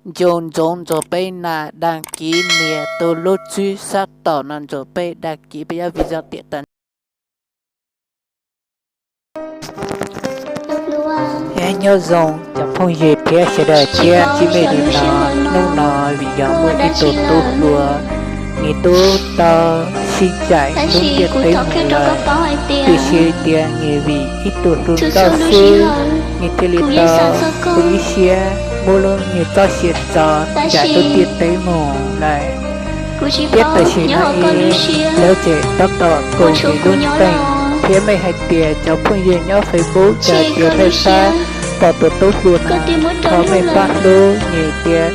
nco ntsoov ntsoov peb nas, đăng ký nias tus lub tswb sab tom no ntsoov peb đăng ký peb yob video tiam tas. Nyob zoo cov phooj ywg thiab sawv daws thiab, tsis me li no, hnub no vim yog muaj ib tug tub hluas, nws twb tau sib ncaim lub ntiaj teb mus lawm, tiam sis tias nws vim ib tug hluas nkauj xwb, nws thiaj li tau ua ib siab muab lub nws txoj sia tso ncaim lub ntiaj teb mus lawm. Thiab tam sim no lawv tseem tab tom koom nws lub ntees, thiab mej hais tias cov phooj ywg nyob Facebook ces hais tias mej pab pom tus tub hluas no, thov mej pab hlub nws tias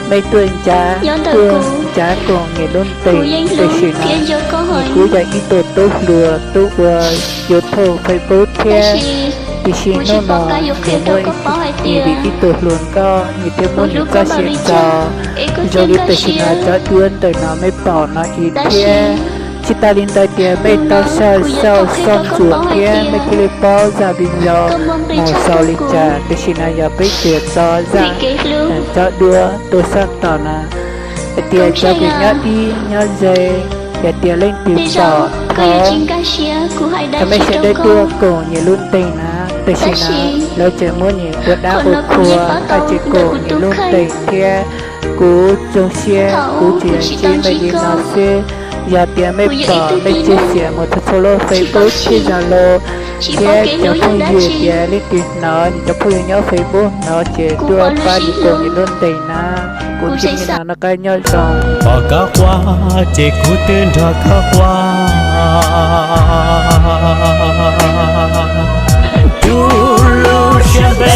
mej tuaj ncav, tuaj ncav koom nws lub ntees. Tam sim no nws kuj yog ib tug tub hluas twb ua YouTube, Facebook thiab, tiam sis hnub no nws muaj, nws vim ib tug hluas nkauj nws thiaj muab nws txoj sia tso. Zoo li tam sim no cov duab ntawm no mej pom no ib thiab. Tsis tas li ntawd tias mej tau xauj xauj xauj ntsuam thiab mej thiaj li paub zaj video mus xaus li cas. Tam sim no yog peb txiav txo zaj cov duab tuaj sab tom no, hais tias cov kws nyob dib nyob ze, yog tias leej twg pom thov mej sawv daws tuaj koom nws lub ntees na. Tam sim no lawv tseem muab nws ua dab ua qhua, tseem koom nws lub ntees thiab. Kuv zoo siab kuv tsis yog ntsib mej li no xwb. Yog tias mej pom mej chia sẻ mus txhua txhua lub Facebook thiab Zalo, thiab cov phooj ywg tias leej twg hnov, nws cov phooj ywg nyob Facebook hnov ces tuaj pab nws koom nws lub ntees na. Kuv ntsib li no noj qab nyob zoo. Pom koj quaj ces kuv twb nrog koj quaj. Tus lub siab ntev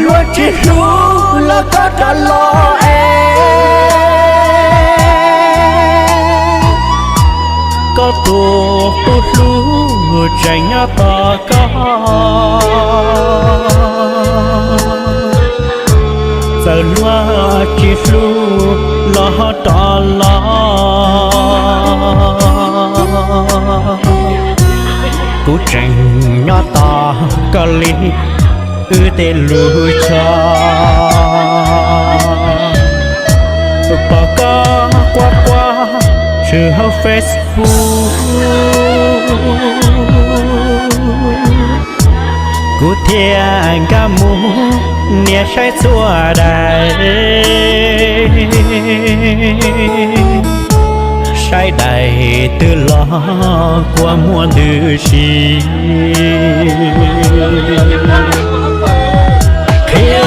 luag tsis hlub los koj rov los es, koj tus tub hlub tseem nyob tos koj. Txawm luag tsis hlub los ho rov los, kuv tseem nyob tos koj li wb tej lub choj. Pom koj quaj quaj tshwm hauv Facebook, kuv thiaj nkag mus nias saib txhua daim. Saib daim twg los kua muag ntws si. Qhia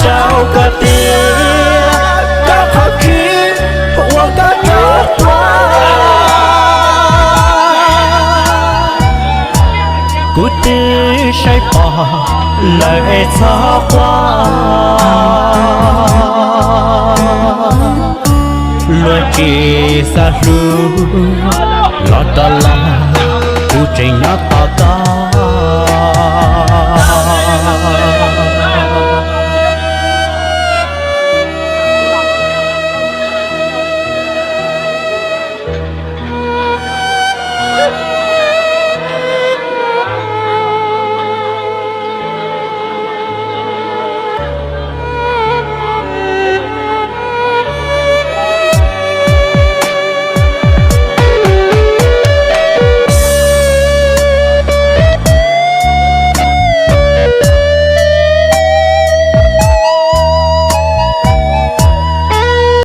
rau koj tias koj qhov khib uas koj rov quaj, kuv twb saib pom lawm es txhob quaj. Luag tsis xav hlub los rov los, kuv tseem nyob tos koj.